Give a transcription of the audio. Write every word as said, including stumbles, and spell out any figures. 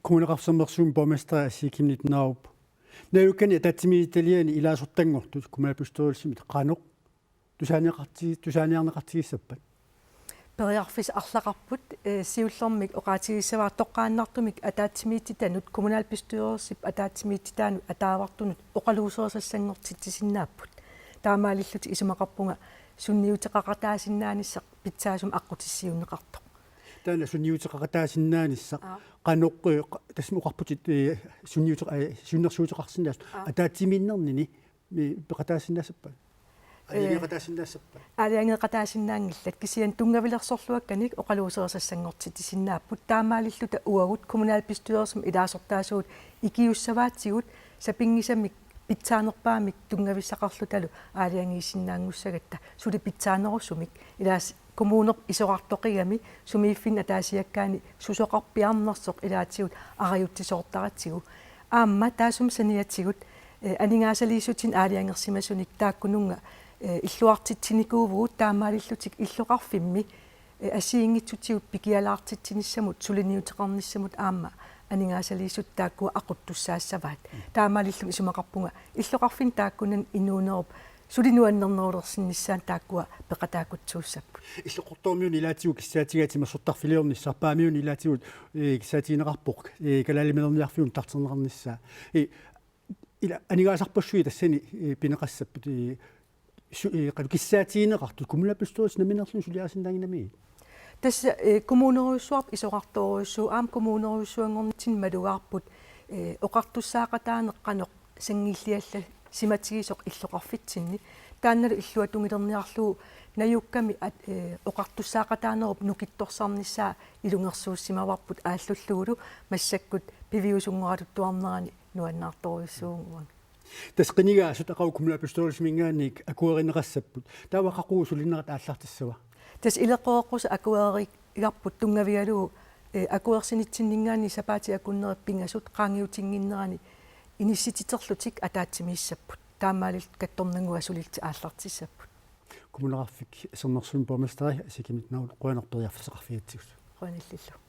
Kommuneqarfik Sermersuumi borgmesteri Asii Chemnitz Narup. Najukkani ataatsimiititaliani ilaasortanngortut kommunalbestyrelsimi qanoq tusaaniaqarti-, tusaaniarneqartigissappat? Periarfissat arlaqarput, eh, siullermik oqaatigissavara toqqaannartumik ataatsimiititanut, kommunalbestyrelsip ataatsimiititaanut ataavartunut oqaluuserisassanngortitsisinnaapput. Taamaalillutik isumaqarpunga sunniuteqaqataasinnaanissaq pitsaasumik aqqutissiuunneqartoq. Taanna sunniuteqaqataasinnaanissaq. Aa. Qanoq, eh, qa-, tassami oqarputit, eh, sunniuteqa-, eh, sunnersuuteqarsinnaasoq. Aa. Ataatsimiinnernini mi-, peqataasinnaassappat? Ee, aalajangeeqataasinnaassappata? Aalajangeeqataasinnaanngillat, kisianni tunngavilersorluakkanik oqaluuserisassanngortitsisinnaapput. Taamaalilluta uagut kommunalbestyrelsimi ilaasortaasugut ikiussavaatigut sapinngisamik pitsaanerpaamik tunngavissaqarlutalu aalajangiisinnaanngussagatta, suli pitsaanerusumik. Ilaas kommunerput isorartoqigami sumiiffinni ataasiakkaani susoqarpiarnersoq ilaatigut arajutsisoortaratsigu. Aamma taassuma saniatigut, eh, aningaasaliissutinik aalajangersimasunik taakkununnga, eh, illuartitsinikuuvugut, taamaalillutik illoqarfimmi, eh, assigiinngitsutigut pikialaartitsinissamut, suliniuteqarnissamut aamma aningaasaliissutit taakkua aquttussaassavaat. Taamaalilluni isumaqarpunga illoqarfinni taakkunani inuunerup suli nuannernerulersinnissaanik taakkua peqataakutsuussapput. Illoqartoormiunut ilaatigut kissaatigaat timersortarfiliornissaq, Paamiunut ilaatigut, eh, kissaatigineqarpoq, eh, kalaaliminerniarfiup nutaarsiarnissaa. Eh, ila aningaasarpassuit tassani, eh, pineqassapput, eh, su-, eh, qanoq kissaatigineqartut kommunalbestyrelsip nammineerluni suliarisinnaannginnamigit? Tassa, eh, kommunerujussuarput isorartorujussuuvoq, aamma kommunerujussuanngornitsinni malugaarput, eh, oqartussaaqataaneq qanoq sanngilliallassimatigisoq illoqarfitsinni. Taannalu illuatungiliorniarlugu najukkami at-, eh, oqartussaaqataanerup nukittorsarnissaa ilungersuussimavarput aallullugulu massakkut piviusunngoratuttuarnerani nuannaartorujussuuvugut. Tassa qinigaasut aqagu kommunalbestyrelsiminngaanniit akuerineqassapput. Taava qaqugu sulinerat aallartissava? Tassa ileqqoreqqusaat akuerigarput tunngavigalugu, eh, akuersinitsinninngaanniit sapaatip akunneri pingasut qaangiutinnginnerani inissititerlutik ataatsimiissapput. Taamaalillutik kattornannguaq sulillutik aallartissapput. Kommuneqarfik Sermersuumi borgmesteri Asii Chemnitz Narup qujanaq periarfissaqarfigigatsigut. Qujanarlu.